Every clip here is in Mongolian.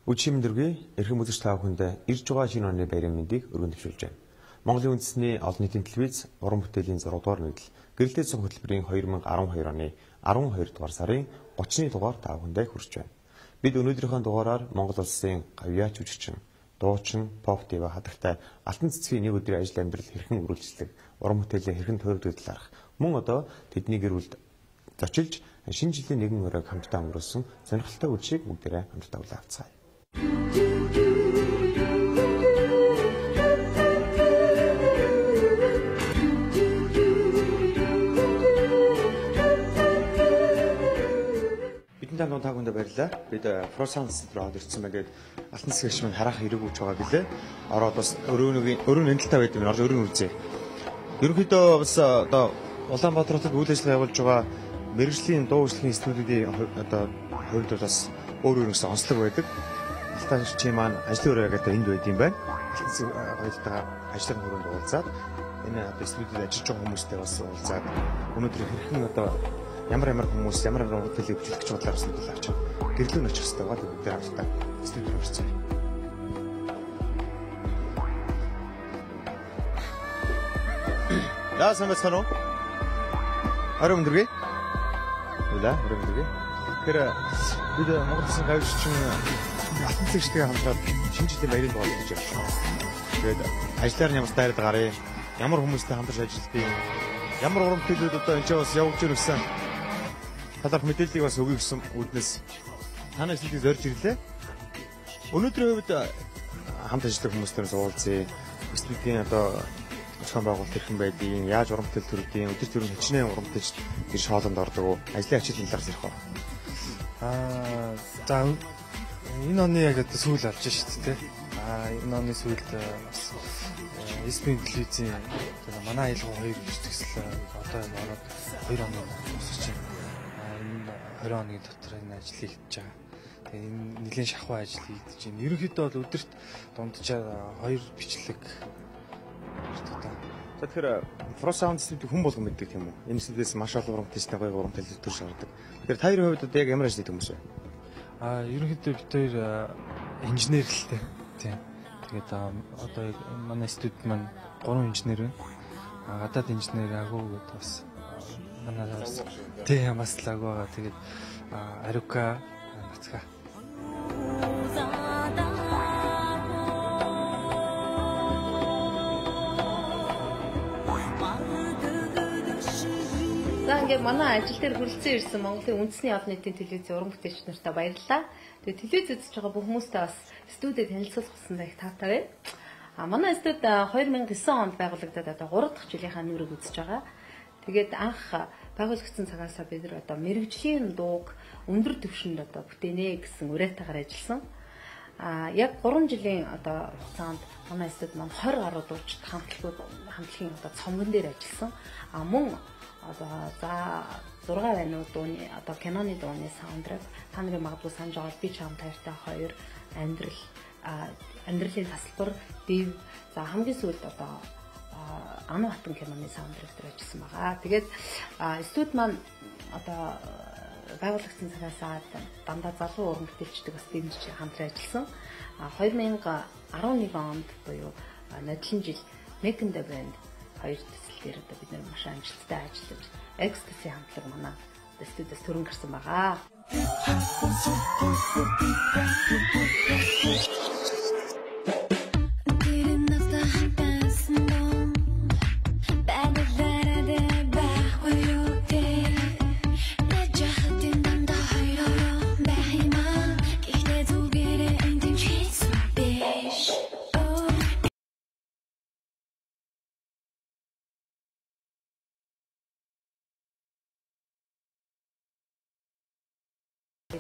Үчим мэндэргүй эрхэм үзэгч та бүхэнд ирж байгаа шинэ оны баярын мэндийг өргөн дэвшүүлж байна. Монголын үндэсний олон нийтийн телевиз уран бүтээлийн 6 дугаар нэгдэл гэрэлтэй цуг хөтөлбөрийн 2012 оны 12 дугаар сарын 30-ны дугаар та бүхэндээ хүрч байна. Бид өнөөдрийнхөө дугаараар Монгол улсын гавьяач жүжигчин, дуучин, поп дива хадагтай Алтан цэцгийн нэг өдрийн ажил амьдрал хэрхэн үргэлжлэх, уран бүтээлийн хэрхэн тойрдог талаарх мөн одоо тэдний гэр бүлд зочилж шинэ жилийн нэгэн оройг хамтдаа өнгөрөөсөн сонирхолтой үйлчлэгийг бүгдээрээ хамтдаа хүлээн авцгаая. Бидний танд та бүхэндээ баярлалаа. Бид Фросанс руу ирсэн байна. Тэгээд Алтан цэцгийч маань харах хэрэг үүж байгаа билээ. Ороод бас өрөөний нэлттэй байд юм. Орж өрөөн үзье. Ерөнхийдөө бас одоо Улаанбаатар хотод үйл ажиллагаа явуулж байгаа мэргэжлийн дуу хөгжлийн студиудын одоо хувьд бол бас өөр өөрөөсөө онцлог байдаг. Алтан чи маань ажлын өрөө гэдэг энд байд юм байна. Алтан цэцэг хоёртойгоо ажлын өрөөнд уулзаад энэ одоо студид ажиллаж байгаа хүмүүстэй бас уулзаад өнөөдөр хэрхэн одоо ямар ямар хүмүүс ямар ямар уран бүтээлийг бичлэх гэж бодлоор бас мэдээлэл авч гэрлүү нөчих хэрэгтэй байгаа. Тэгээд бид хамтдаа студид рүү орцгоё. Яа сайн байцгаана уу? Орой өндөргөө. Үлээ, орой өндөргөө. Тэгэхээр бид Монгол улсын гавьшчин Алтан цэцэгчтэйгээ хамтраад шинэ жилийн баярын дугаар хийж явж байна. Тэгээд ажлаар нь ямар дайраад гарыг, ямар хүмүүстэй хамтарч ажилладаг, ямар уран бүтээлүүд одоо энэ ч бас явуулж ирсэн гэсэн талаарх мэдээллийг бас өгье гэсэн үүднээс танай студийг зорж ирлээ. Өнөөдрийн хувьд хамт ажилладаг хүмүүстэй уулзъя. Студийн одоо зохион байгуулалт хэрхэн байдгийг, яаж уран бүтээл төрдөг, өдөр төрийн хичнээн уран бүтээлч тэр шоолонд ордог уу, ажлын ачааллын талаар ярих уу? За энэ оны яг одоо сүүл болж шүү дээ. Энэ оны сүүлд бас SB телевизийн манай аялал хоёр гэж төсөл одоо ороод 2 оны босгож байна. Энэ 20 хоногийн дотор энэ ажлыг хийж байгаа. Тэгээ энэ нэлийн шахуу ажил хийж байна. Ерөнхийдөө бол өдөрт дунджаар 2 бичлэг. За тэгэхээр Фросаунд студийг хүн болгон мэддэг тийм үү? Энэ студиэс маш олон уран бүтээлчтэй гоё уран бүтээлүүд төрж гардаг. Тэгэхээр та хоёрын хувьд одоо яг ямар ажил хийдэг хүмүүс вэ? Ерөнхийдөө бид хоёр инженер л дээ. Тийм. Тэгээд одоо манай студ маань 3 инженер байна. Гадаад инженер Агуу гэдэг бас манай бас тийм бас л Агуу байгаа. Тэгээд Арука Нацга. За ингээд манай ажил дээр хүрэлцэн ирсэн Монголын үндэсний олон нийтийн телевизийн уран бүтээлч нартай баярлалаа. Тэгээд телевиз үзэж байгаа бүх хүмүүстээ бас студид танилцуулах гэсэн их таатай байна. Манай студ 2009 онд байгуулагдаад одоо 3 дахь жилийнхаа нүрийг үзэж байгаа. Тэгээд анх байгуулагдсан цагаасаа бид нар одоо мэргэжлийн дууг өндөр түвшинд одоо бүтээнэ гэсэн уриатайгаар ажилласан. Яг 3 жилийн одоо хугацаанд манай студ маань 20 гаруй дуучид хамтлагийн одоо цомгон дээр ажилласан. Мөн одоо за 6 байна уу дууны одоо киноны дууны саундтрек та нарын магадгүй санаж байгаа би чам таартай хоёр амьдрал амьдралын тасалбар дэв за хамгийн сүүлд одоо Ану хатан киноны саундтрек дээр ажилласан байгаа. Тэгээд студ маань одоо байгуулагдсан цагаасаа дандаа залуу уран бүтээлчдэг бас дэмжиж хамтран ажилласан. 2011 онд буюу нодлон жил Мекэнда брэнд хоёр төсөл дээр одоо бид нар маш амжилттай ажиллаж Ecstasy хамтлаг манай студиэс төрөн гарсан байгаа.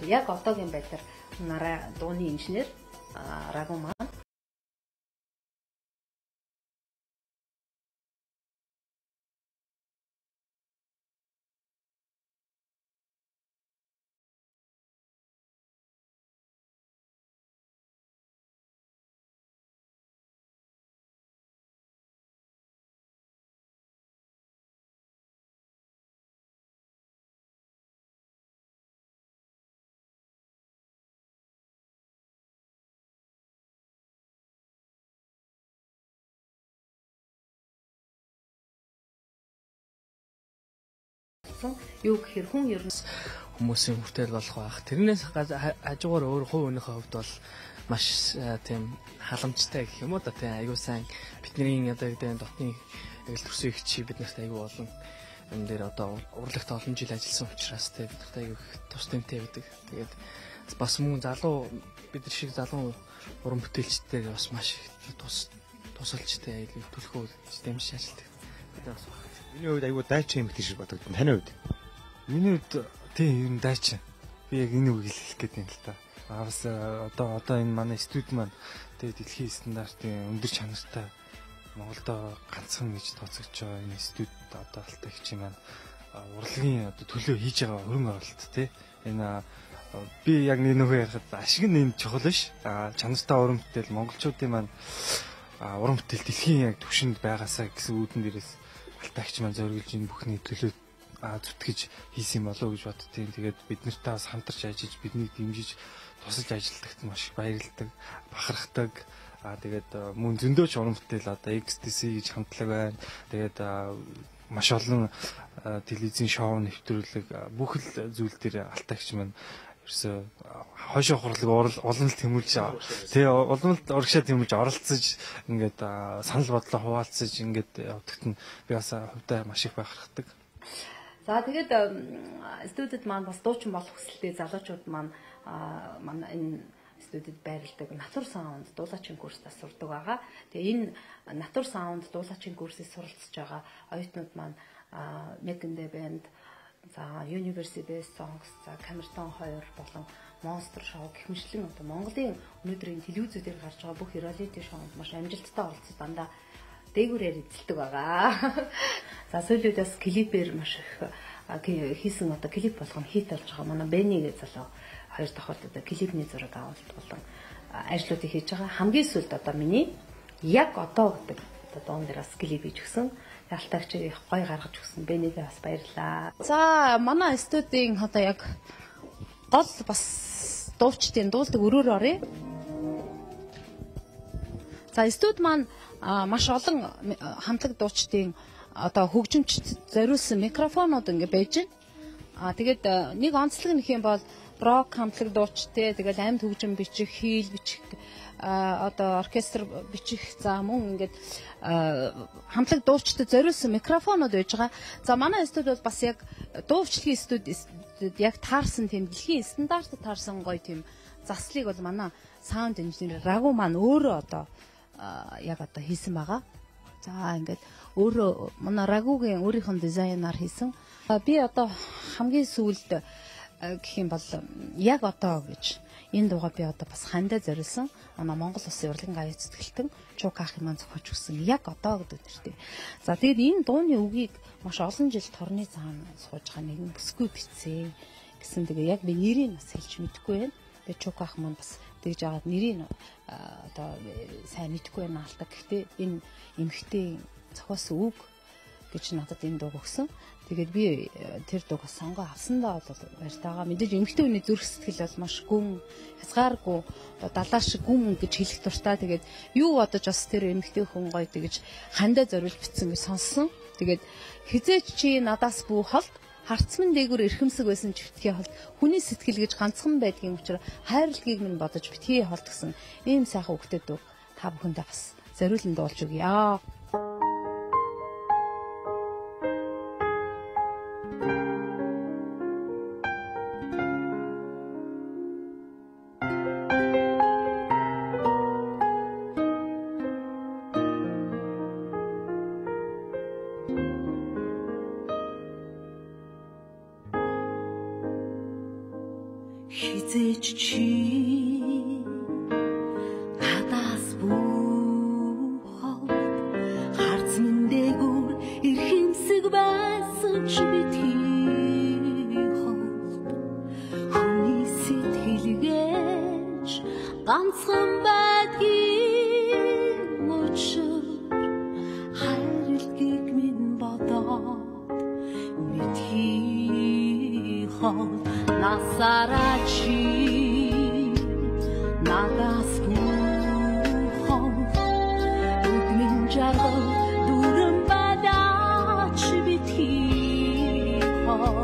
Яг одоогийн байдлаар нараа дууны инженер Рагу маань оролцсон. Юу гэхээр хүн ер нь хүмүүсийн хүртэл болох байх. Тэрнээс хажуугаар өөр хувь хүнийхээ хувьд бол маш тийм халамжтай гэх юм уу да, тийм аягүй сайн бидний одоо гэдэг дотны яг л төрсөн их чи бид нарт аягүй олон юм дээр одоо урлагт олон жил ажилласан учраас тийм бид нарт аягүй тус тэмтэй байдаг. Тэгээд бас мөн залуу бид нар шиг залуу уран бүтээлчдээр бас маш их тусалж тийм аягүй түлхүү дэмжиж ажилладаг. Бид бас баг. Миний хувьд аягүй дайчин эмэгтэй шиг бодогдсон. Таны хувьд? Миний хувьд тийм ер нь дайчин. Би яг энэ үгийг хэлэх гээд байна л та. Бас одоо энэ манай студи маань тэгээ дэлхийн стандартын өндөр чанартай Монголдо ганцхан гэж тооцогдож байгаа энэ студи одоо алтаагч маань урлагийн одоо төлөө хийж байгаа хөрөнгө оруулалт тий. Энэ би яг нэг нөхөө ярихад ашиг нь энэ чухал биш. Чанартай уран бүтээл монголчуудын маань уран бүтээл дэлхийн яг түвшинд байгаасаа гэсэн үүдэн дээрээс алтаагч маань зориглож энэ бүхний төлөө зүтгэж хийсэн юм болов уу гэж боддtiin. Тэгээд бид нартай бас хамтарч ажиллаж, биднийг дэмжиж, тусалж ажилладагт маш их баярладаг, бахархдаг. Тэгээд мөн зөндөөч уран бүтээл одоо XTC гэж хамтлаг байна. Тэгээд маш олон телевизийн шоу нэвтрүүлэг бүх л зүйл дээр алтаагч маань ерөөсөө хойшоо хурлаг улам л тэмүүлж тий улам л урагшаа тэмүүлж оролцож ингээд санал бодлоо хуваалцаж ингээд явдагт нь би бас хувьдаа маш их бахархдаг. За тэгээд студид маань бас дуучин болох хүсэлтэй залуучууд маань манай энэ студид байрладаг Natur Sound дуулаачийн курстаас сурдаг байгаа. Тэгээ энэ Natur Sound дуулаачийн курсыг суралцж байгаа оюутнууд маань Megan Band, за University Best Songs, за Камертон 2 болон Monster Show гэх мэтлэн одоо Монголын өнөөдрийн телевизүүдээр гарч байгаа бүх reality show-нд маш амжилттай оролцож дандаа дээгүүрээр эзэлдэг байгаа. За сүүлийн үед бас клипээр маш их хийсэн одоо клип болгоно хит болж байгаа. Манай Бэни гэж залуу хоёр давхарт одоо клипний зураг авалт болон ажлуудыг хийж байгаа. Хамгийн сүүлд одоо миний яг одоо гэдэг одоо дуун дээр бас клип хийж өгсөн. Ялтаагчийг их гоё гаргаж өгсөн. Бэнигээ бас баярлаа. За манай студийн одоо яг гол бас дуучдын дуулдаг өрөөр оръё. За студ маань маш олон хамтлаг дуучдын одоо хөгжимч зориулсан микрофонууд ингэ байж байна. Тэгээд нэг онцлог нөх юм бол рок хамтлаг дуучтай, тэгэл амьд хөгжим бичих, хийл бичих, одоо оркестр бичих, за мөн ингээд хамтлаг дуучтай зориулсан микрофонууд байж байгаа. За манай студ бол бас яг дуувчлагын студ яг таарсан тийм дэлхийн стандартад таарсан гоё тийм заслыг бол манай саунд инженер Рагу маань өөрөө одоо яг одоо хийсэн байгаа. За ингээд өөрөө манай Рагугийн өөрийнх нь дизайнаар хийсэн. Би одоо хамгийн сүүлд гэх юм бол яг одоо гэж энэ дуугаа би одоо бас хандаа зориулсан. Манай Монгол Улсын урлагийн гавьяа зүтгэлтэн Чукахын маань зохиож өгсөн яг одоо гэдэг нэртэй. За тэгээд энэ дууны үгийг маш олон жил торны цаана сууж байгаа нэгэн бүсгүй бичсэн гэсэн. Тэгээ яг би нэрийг бас хэлж мэдэхгүй байна. Тэгээ Чуках маань бас тэгж агаад нэрийг одоо сайн мэдэхгүй байна л та. Гэхдээ энэ эмэгтэй зохиосон үг гэж надад энэ дууг өгсөн. Тэгээд би тэр дууг сонгоо авсандаа бол баяртайгаа. Мэдээж эмэгтэй хүний зүрх сэтгэл бол маш гүн, хязгааргүй, одоо далаа шиг гүн гэж хэлэх дуртай. Тэгээд юу бодож бас тэр эмэгтэй хүн гоё тэгж хандаа зориулж бичсэн гэж сонссон. Тэгээд хизээч чи надаас бүү холд, харцман дээгүр эрхэмсэг байсан ч битгий холд, хүний сэтгэл гэж ганцхан байдгийн учраас хайрлагийг минь бодож битгий холд гэсэн ийм сайхан үгтэй дуу та бүхэндээ бас зориулан дуулж өгье. Хизээч чи надаас бүү холд, харц минь дээгүүр эрхэмсэг байсан ч битгий холд, хүний сэтгэл гэж ганцхан байдгийн учир хайрлагийг минь бодоод битгий холд. Насаараа чи надаас бүү холд, үдмэн жаргал дүрэн бадаач битгий холд.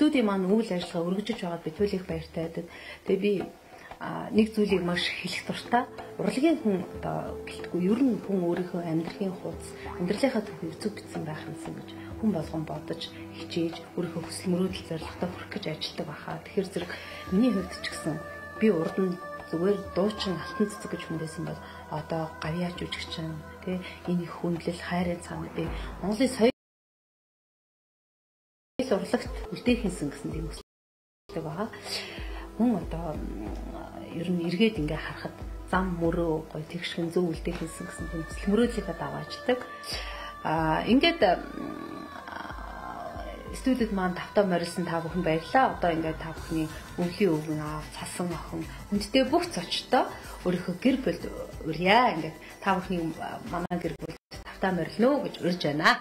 Студийн маань үйл ажиллагаа өргөжиж байгаад би туйл их баяртай байдаг. Тэгээ би нэг зүйлийг маш хэлэх дуртай. Урлагийн хүн одоо гэлтгүй ер нь хүн өөрийнхөө амьдралын хууц, амьдралынхаа түүхийг зөв бичсэн байх юмсан гэж хүн болгон бодож, хичээж, өөрийнхөө хүсэл мөрөөдөл зорилготой хүрэх гэж ажилладаг байхаа. Тэгэхээр зэрэг миний хувьд ч гэсэн би урд нь зүгээр дуучин алтан цэцэг гэж хүндээсэн бол одоо гавьяа жүжигчин тий энэ их хүндлэл хайрын цаана би Монголын соёл урлагт үлдээхинсэн гэсэн тийм хүсэлтэй байгаа. Мөн одоо ер нь эргээд ингээ харахад зам мөрөө гоё тэгшгэн зөв үлдээхинсэн гэсэн тийм хүсэл мөрөөдлийнхээ дагуу ажилладаг. Ингээд студид маань тавтаа морилсан та бүхэн баярлалаа. Одоо ингээд та бүхний өвлийн өвгөн аав, цасан охин, хүндтэй бүх зочдоо өөрийнхөө гэр бүлд урья. Ингээд та бүхний манай гэр бүлд тавтаа морилно гэж урьж байна.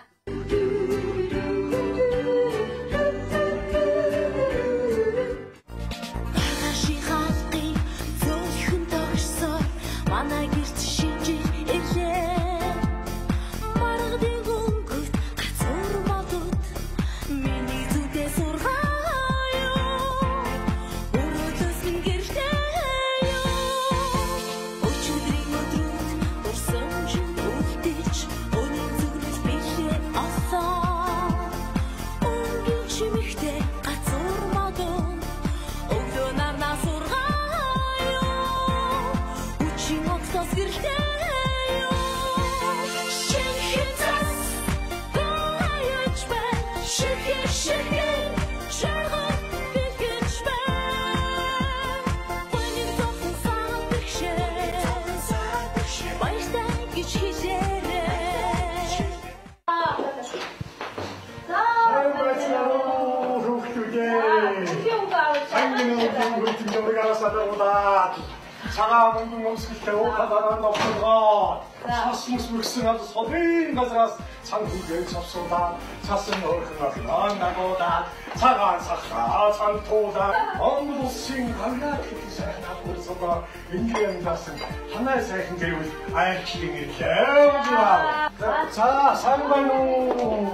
하나의 сайхан гэрвэл айлчлын ирлээ. За, сайн байна уу?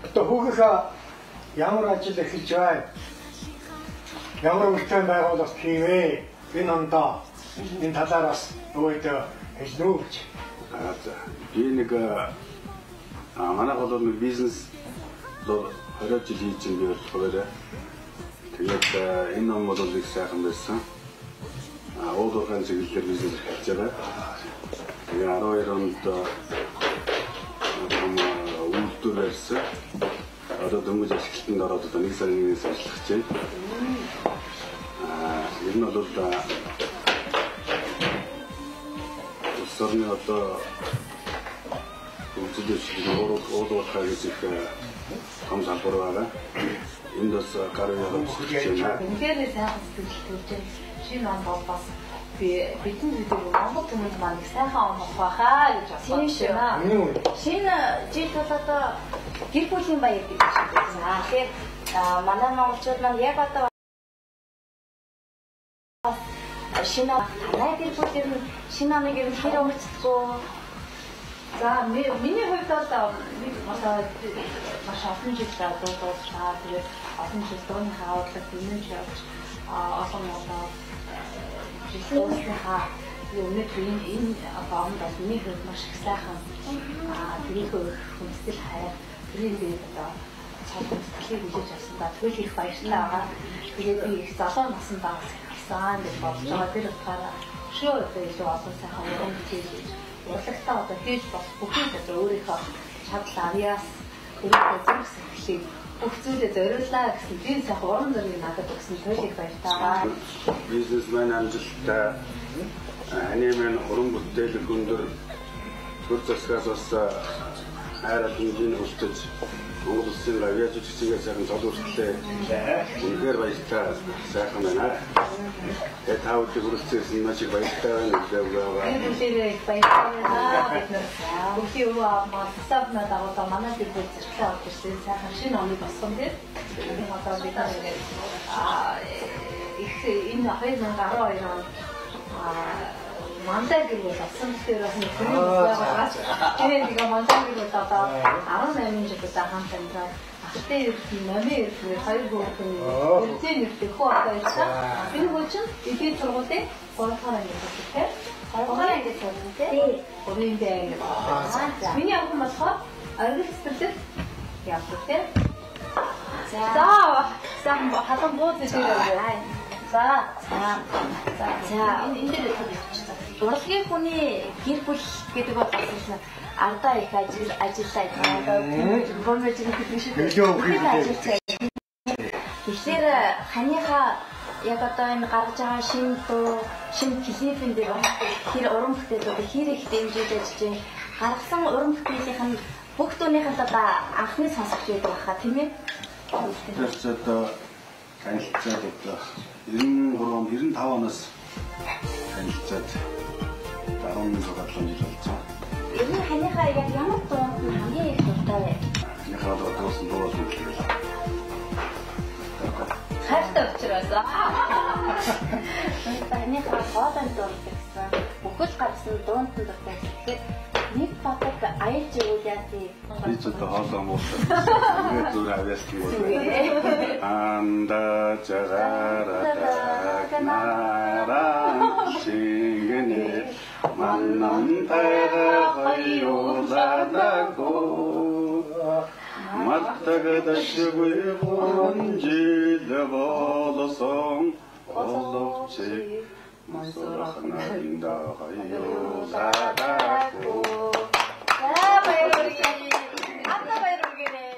Одоо хүүгийнхаа ямар ажил эхэлж байна? Ямар үйлдэл байгуулалт хийвэ? Энэ ондоо энэ талаар бас өөдөө хэлнэ үү гэж. За, би нэг манай бол нэг бизнес 20 жил хийж байгаа би болохоор. Тэгээд энэ он бол их сайхан байсан. Уул уурхайн чиглэлээр бизнес эрхэлж байгаа. Тэгээ 12 онд үйлдвэр барьсан. Одоо дөнгөж ашиглалтанд ороод одоо 1 сарын 1-ээс ажиллах гэж байна. Ер нь бол улс орны одоо хөгжил уул уурхай гэж их том салбар байгаа. Энд бас гар үеийн хийж байна. Үнэхээр сайхан сэтгэл төрж байна. Шинэ он бол бас бидний төдийгүй Монгол түмэнд маань их сайхан он болох байхаа гэж бодсон байна. Шинэ жил бол одоо гэр бүлийн баяр гэдэг шиг байсан. Тэгэхээр манай монголчууд маань яг одоо шинэ танай гэр бүл ер нь шинэ оныг ер нь хэр өнгөрцдөггүй. За, миний хувьд бол нэг маш олон жил дуу дуулсан. Тэгээд олон жил дууныхаа авдлага дэмжиж явж олон одоо жил дуулсныхаа өнөөдөр энэ одоо онд бол миний хувьд маш их сайхан тэрийнхөө их хүндэтгэл хайр тэрийн дээр одоо цол хүндэтгэлийг хүлээж авсандаа туйл их баяртай байгаа. Тэгээд би их залуу насандаа бас их авсан гэж бодож байгаа. Тэр утгаараа шөө одоо илүү олон сайхан уран бүтээл урлагтаа одоо хийж болох бүхийг одоо өөрийнхөө чадал авьяас өөрийнхөө зүрх сэтгэлийг бүх зүйлээ зориулаа гэсэн тийм сайхан уран зургийг надад өгсөн туйл их баяртай байгаа. Бизнесмен амжилттай, ани маань уран бүтээлэг өндөр төр засгаас бас хайр албаны үлдэж Монгол улсын гавьяа жүжигчдийн сайхан цол хүртлээ. Үнэхээр баяртай сайхан байна. Тэгээ та бүдийг хүрэлцэн маш их баяртай байна гэж байгаа. Гэр бүлээрээ их баяртай байна. Бид нар өвлийн өвөө аав маань савнаа дагуулаа манай гэр бүл зэрэгтэй орж ирсэн сайхан шинэ оныг босгон дээр. Тэгээд одоо бид нар ингээд их энэ 2012 онд Мандаа гэр бүл болсон. Тэгэхээр бас нэг хүмүүс байгаач. Тэгээ нэг мандаа гэр бүл одоо 18 жил удаа хамт амьдраад ахтай эрд, номын эрд, хоёр хүүхэн эрдээ нэртэй хүү одоо ирсэн. Энэ хүү чинь эдгээр сургуулийн 3 дахь анги сурдаг тийм. 3 дахь анги сурдаг тийм. 3-ын Б анги. Миний охин болохоор оргил цэцэрлэг явдаг тийм. За сайхан халуун бууз дээр. За. За энэ дээр тавьчихсан. Урлагийн хүний гэр бүл гэдэг бол бас ардаа их ажиллаа. Бомбож гэдэг шиг. Тэгэхээр ханыхаа яг одоо энэ гаргаж байгаа шинэ дуу, шинэ клипэн дээр хэр уран бүтээлүүд хэр их дэмжиж ажиллаж байна. Гаргасан уран бүтээлийнх нь бүх дууных нь одоо анхны сонсогч байдаг байхаа тийм ээ. Тэр ч одоо танилцаад одоо 93 он 95 оноос танилцаад 16 7 жил болж байгаа. Ер нь ханыхаа яг ямар дуунд нь хамгийн их дуртай вэ? Ханыхаа одоо дуусан дуу бол үнэхээр хайртай учраас. Ханыхаа хоолой дуртай гэсэн. Бүхэл гарсан дуунд нь дуртай. Тэгэхээр нэг бадаг аялж ивэл яа тий. Би ч одоо хоолой муулсан. Тэгээд зүгээр авьяас юм уу. Анда жагарадаг шингэнэ маннантайга хоёулаадаг мартагдашгүй гурван жил болсон боловч мансурахнаринда хоёулаадаг. За баяр хүргэе. Анда баяр хүргээрэй.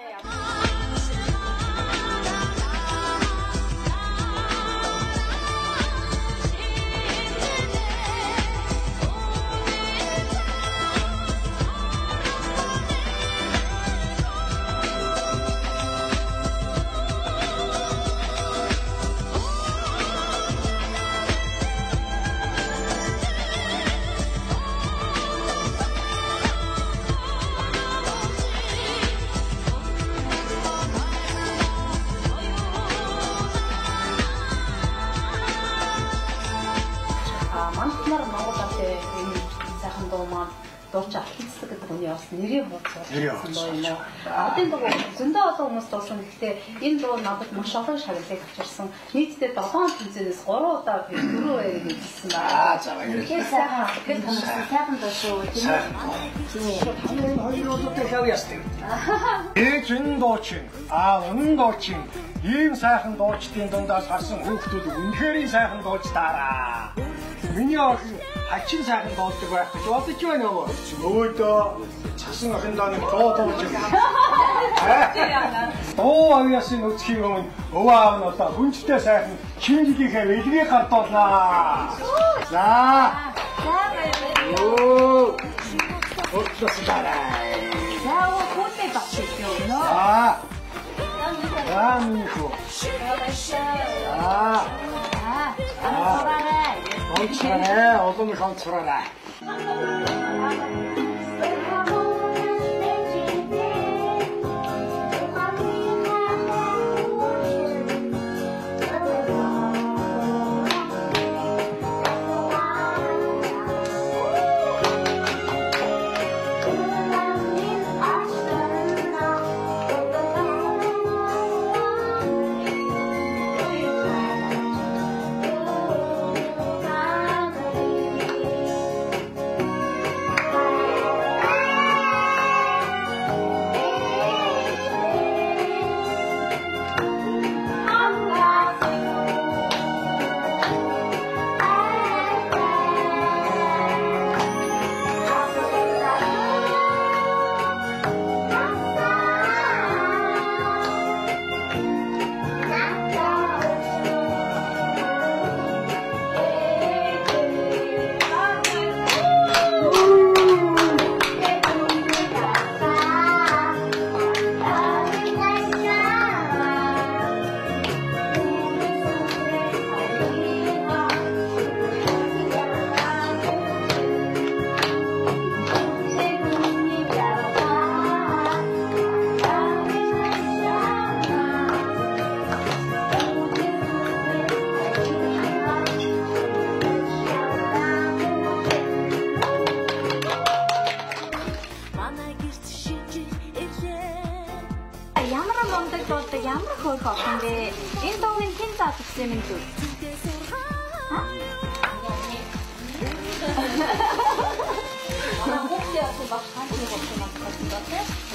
Дууч Алтан гэдэг хүний бас нэрийн хуудас болсон дуу юм уу. Одоо энэ дуу зөндөө олон хүмүүс дуусан. Гэхдээ энэ дуу надад маш олон шагналыг авчирсан. Нийтдээ 7 тэмцээнээс 3 удаа би 4 баярыг эзэлсэн байна. За баярлалаа. Тэгэхээр сайхан сэтгэл хангалуун сайхан дуу шүү. Тийм ээ. Таны энэ хоёр удаатай хав ясдаг. Ээж энэ дуучин, аав энэ дуучин ийм сайхан дуучдын дундаас гарсан хүүхдүүд үнэхээр сайхан дууч таараа. Миний охин хачин сайхан дуулдаг байх гэж бодож байна өө. Өөдөө цасан охиндоо нэг дуу дуулж байна. Дуу авьяасын үзхийн өмнө өвөө аав нь одоо хүнчтэй сайхан шинэ жилийнхээ бэлгийг гардуулнаа. За. За баярлалаа. Өө. Өглөөс дараа. За өө хүүтэй багш юу нөө. За. За миний хүү. За. За. Онцгой, олон их онцгой. Thank you. хөөрхөн охин бэ. Энэ дууг хэн зааж өгсөн юм бэ?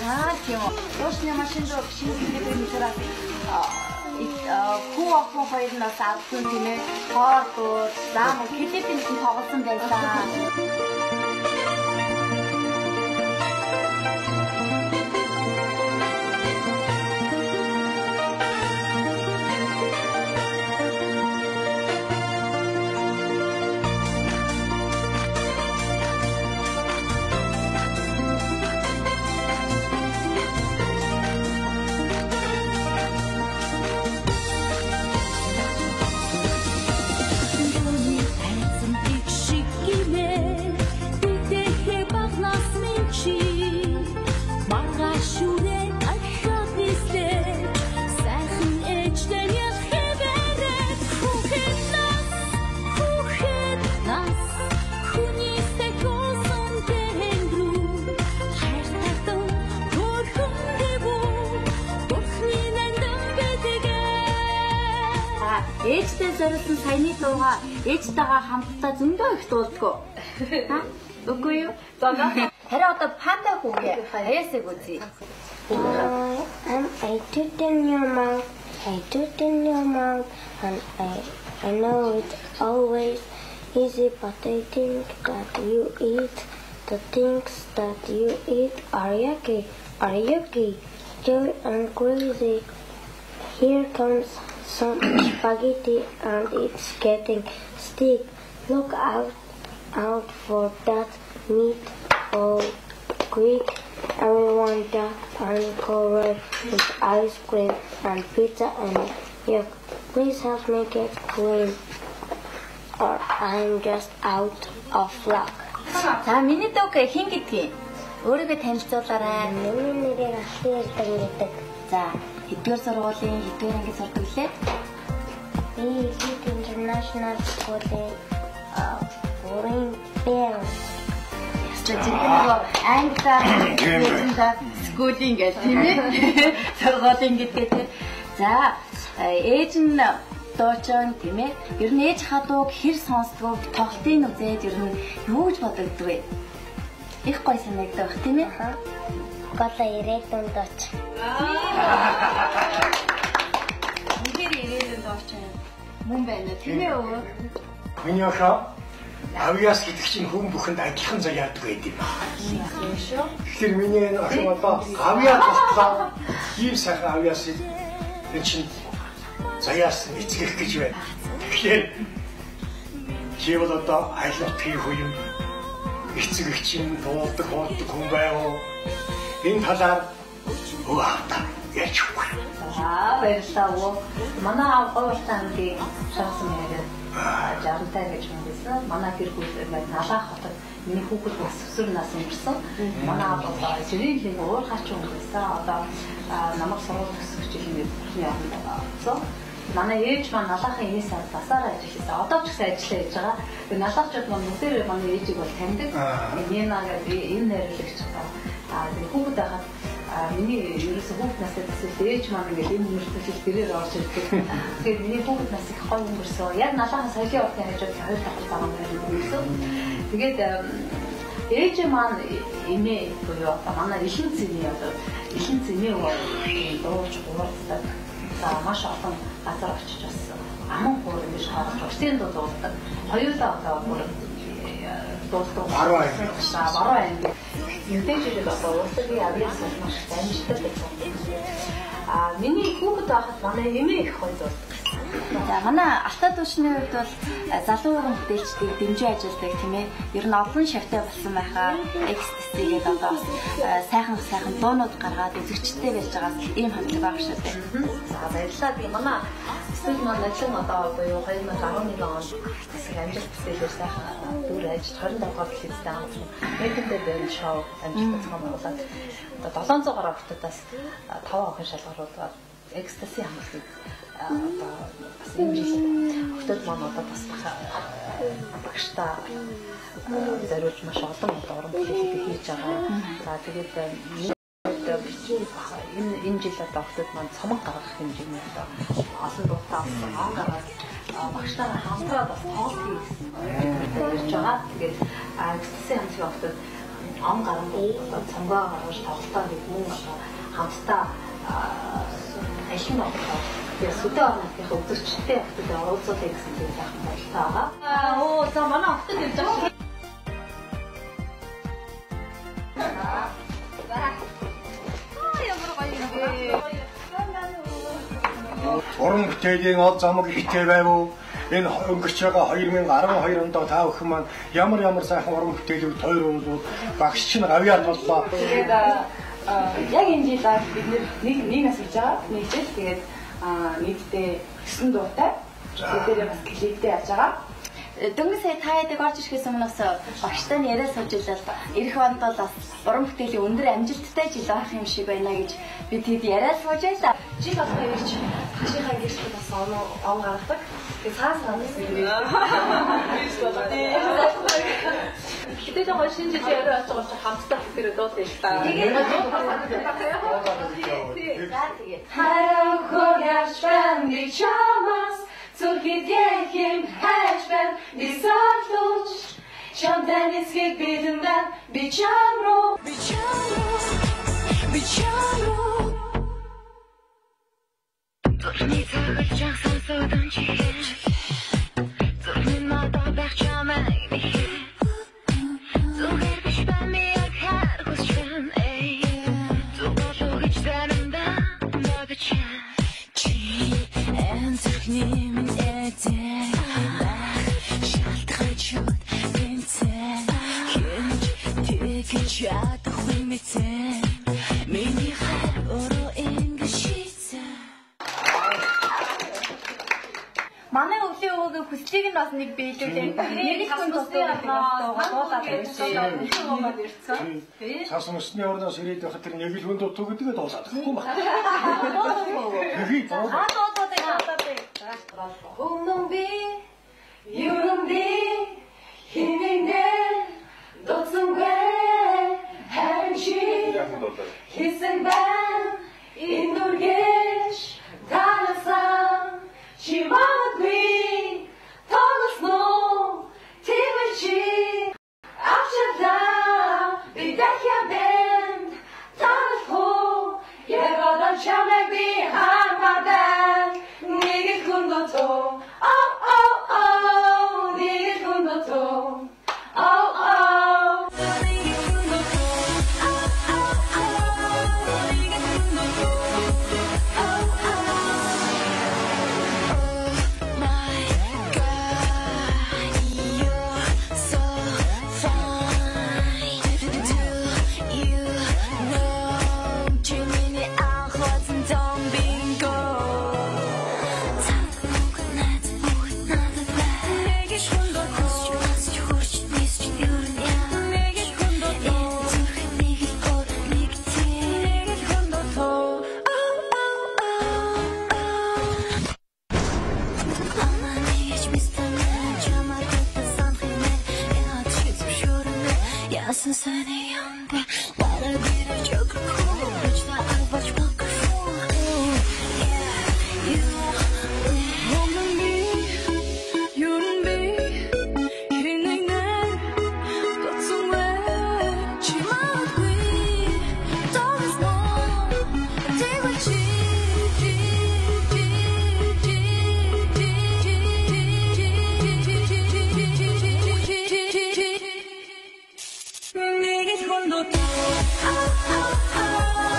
Аа тийм үү. Дуушны машин руу шинэ клипийн микрос хүү охин хоёр нь бас авсан тийм ээ. Хоор дуу, заа мөн клипийн тоглосон байлаа. Ээжтэй зориулсан саяны дууга ээжтэйгээ хамтдаа зөндөө их дуулдаг. Ха? Үгүй юу? Харин одоо панда хүүгээ хаяасыг үзье. I toot in your mouth, I toot in your mouth, and I know it's always easy, but I think that you eat the things that you eat are yucky, joy and crazy. Here comes some spaghetti and it's getting stick. Look out for that meatball. Quick, everyone duck and cover with ice cream and pizza and yuck. Please help me get clean or I'm just out of luck. За миний дууг хэн гэдгийг өөрийгөө танилцуулаарай. Миний нэрийг Алтан Эрдэнэ гэдэг. За хэддүгээр сургуулийн хэддүгээр анги сурдаг лээ? Би Elite International School-ийн 3 B. Ястаа жинхэнэ нөгөө англиар хэлсэн school-ийн гэж тийм ээ. Сургуулийн гэдгээ тийм. За ээж нь дуучин тийм ээ. Ер нь ээж хадууг хэр сонсдгоо тоглолтын үзээд ер нь юу гэж бодогддог вэ? Их гоё санагдах тийм ээ. Голоо ирээдүйн дуучин. Үнэхээр ирээдүйн дуучин мөн байна тийм ээ өвөө. Миний охин авьяас гэдэг чинь хүн бүхэнд адилхан заяадаг байд юм. Тэгэхээр миний энэ охин одоо авьяас болтлоо ийм сайхан авьяасыг энэ чинь заяас эцгэх гэж байна. Тэгэхээр чи бол одоо айл нутгийн хүн юм. Эцэг эх чинь дуулдаг, хууддаг хүн байв. Энэ талаар өвөө аавдаа ярьж өгөх. Аа баярлалаа өвөө. Манай аав Говьултан аймгийн Шансан яриад 60-тай гэж хүн байсан. Манай гэр бүл ингээд Налаах хотод миний хүүхэд бас өсвөр нас өнгөрсөн. Манай аав бол жирийн уурхаач хүн байсан. Одоо намайг сургууль төгсөх жил ингээд бурхны оронд орсон. Манай ээж маань Налаахын ээс басаараа ажилласан. Одоо ч гэсэн ажиллаа хийж байгаа. Тэгээ налаахчууд маань бүгдээрээ манай ээжийг бол таньдаг. Нина гэдэг энэ найруулагч байгаа. Тэгээ хүүхэд байхад миний ерөөсөө хүүхэд настай төсөл ээж маань ингээд энэ мөртлөл дээрээ орж ирдэг. Тэгэхээр миний хүүхэд нас их гоё өнгөрсөн. Яг Налаахан соёлын ордны хажууд хоёр давхар байгаа юм өнгөрсөн. Тэгээд ээж маань эмээ буюу одоо манай элен зэмээ одоо элен зэмээ дууж гуурдаг. За маш олон газар очиж бас аман хуур ингэж тоглож уртын дуу дуулдаг. Хоёулаа одоо бүр дуулдаг. Баруун аймаг. Баруун аймаг. Мэдээж хэрэг одоо урлагийн авьяас бол маш дамждаг гэсэн. Миний хүүхэд байхад манай эмээ их гоё дуулдаг. За манай Алтай дүүшний хувьд бол залуу уран бүтээлчдийг дэмжин ажилладаг тийм ээ. Ер нь олон шавтай болсон байхаа XTC гэдэг одоо бас сайхан сайхан дуунууд гаргаад үзэгчтэй барьж байгаас ийм хамтлаг байгаа шүү дээ. За баярлалаа. Би манай студи маань нодлон одоо буюу 2011 онд бас их амжилт бүтээлээр сайхан дүр ажиллаж 27 дугаар дэлхийд амжсан. Мэтэнтэй бэнд шоу амжилт зохион байгуулад одоо 700 гаруй охтуудаас 5 охин шалгаруулаад экстаси хамтлагийг одоо бас энэ жил охтууд маань одоо бас багштай зориулж маш олон одоо уран бүтээлүүдийг хийж байгаа. За тэгээд Энэ жил одоо охтууд маань цомог гаргах хэмжээний одоо олон дуутай болсон он гаргаад багштайгаа хамтраад бас тоглолт хийсэн ярьж байгаа. Тэгээд Экстаси хамтлагийн охтууд он гарангуй одоо цомгоо гаргаж тоглолтоо нэг мөн одоо хамтдаа аль нь одоо тэгээ сүдэ орон нутгийн үзэгчтэй охтуудыг оруулах гэсэн тийм сайхан бодолтой байгаа. Оо за манай охтууд ирж байгаа. Уран бүтээлийн од замаг ихтэй байв уу? Энэ өнгөрч байгаа 2012 онд та бүхэн маань ямар ямар сайхан уран бүтээлүүд тойруулвал багш чинь гавьяат боллоо. Тэгээд яг энэ жил бид нэг нас хийж байгаа. Нэг жил тэгээд нийтдээ 9 дуутай. Тэгээд бас клиптэй яаж байгаа. Дөнгөж сая та яадаг орж ирэхээс өмнө бас багштай нь яриа сууж илаа л да. Ирэх онд бол бас уран бүтээлийн өндөр амжилттай жил байх юм шиг байна гэж би тэд яриа сууж байлаа. Жил болгон ирж хашийнхаа гэрт бас он гаргадаг. Тэгээ цаас наас ирээ. Гэтэл гоё шинэ жилийн орой болж байгаа чинь хамтдаа бүгдээрээ дуулъя л та. Тэгээд за тэгээд. Харахор явж байна би чамаас зүрхэд яг юм хайж байна би сарлууч чамтай нисхийг бэлэн байна би чам руу би чам руу би чам руу Зүрхний цохилж сонсогдсон чихэж зүрхний надад байх чамайг нэхээ зүгээр биш байна яг хар хүсч байна эй зүг болов гэж заримдаа бодож чи эн зүрхний минь эзэн байх шалтгаанчуд тэнцэн хинж тэгэж чадахгүй мэдэн миний хайр өөрөө ингэж шийдсэн. Манай өвлийн өвөгийн хүслийг нь бас нэг биелүүлээ. Нэг л хүн тусдаа дуулаад ирсэн. Цас мөсний орноос ирээд байхад тэр нэг л хүн дутуу гэдгээ дуулаад байхгүй ба. Өмнө би юрэн би хинэнэ дутсангүй харин чи хийсэн байна энэ нүргэж танасан чи магадгүй тоглосноо тэгвэл чи авчаалаа би дахиад бэнд таних уу яг одоо чамайг би хармаар байна нэг л хүн дутуу oh oh oh нэг л хүн дутуу oh oh Нэг л хүн дутуу oh oh oh.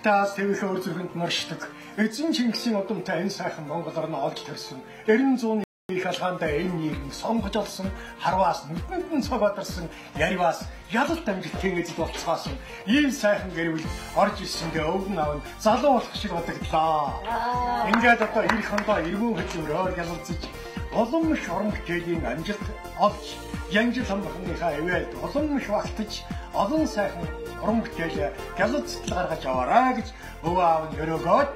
Амжилттай аз тэвийнхээ өр зүрхэнд моршдог. Эзэн Чингисийн удамтай энэ сайхан Монгол орноо олж төрсөн. 900 их алхаандаа энэ нийгэм сонгож олсон, харваас нүдэнд нь цог бадарсан, яриваас ялалт амжилтын эзэд болцгоосон. Ийм сайхан гэр бүл орж ирсэндээ өвгөн аав нь залуу болох шиг бодогдлоо. Ингээд одоо ирэх ондоо эргүүн хөдөлмөрөөр ялалцаж, улам их уран бүтээлийн амжилт олж, янжил хамбахныхаа ивэлд улам их багтаж, олон сайхан уран бүтээл гялал цэцэл гаргаж аваарай гэж өвөө аав нь өрөөгөөд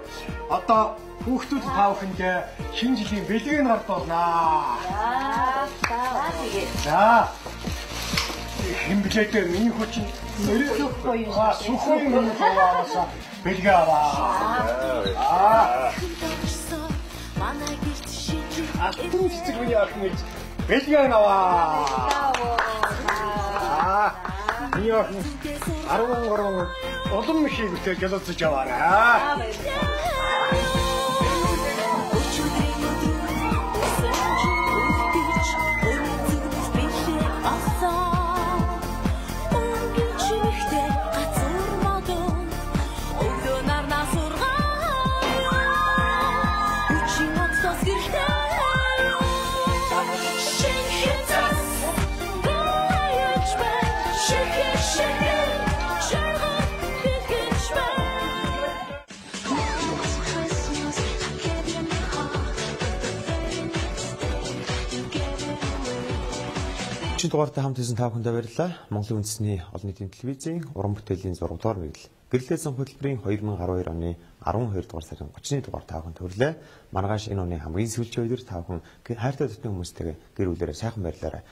одоо хүүхдүүд та бүхэндээ шинэ жилийн бэлгийг нь гардуулнаа. За. Хэн блээ дээ миний хүү чинь сүхгүй юм аваасаа бэлгээ аваа. Аа. Алтан цэцэг миний охин гэж бэлгээ аваа. Аа. Миний охин 13 улам их бүтээ гялалзаж аваарай. Шинэ дугаартай хамт хийсэн та бүхэндээ баярлалаа. Монголын үндэсний олон нийтийн телевизийн уран бүтээлийн 6 дугаар мэргэжил Гэрлээ зан хөтөлбөрийн 2012 оны 12 дугаар сарын 30-ны дугаар та бүхэнд хүрлээ. Маргааш энэ оны хамгийн сүүлийн өдөр та бүхэн хайртай дотны хүмүүстэйгээ гэр бүлээрээ сайхан баярлаарай.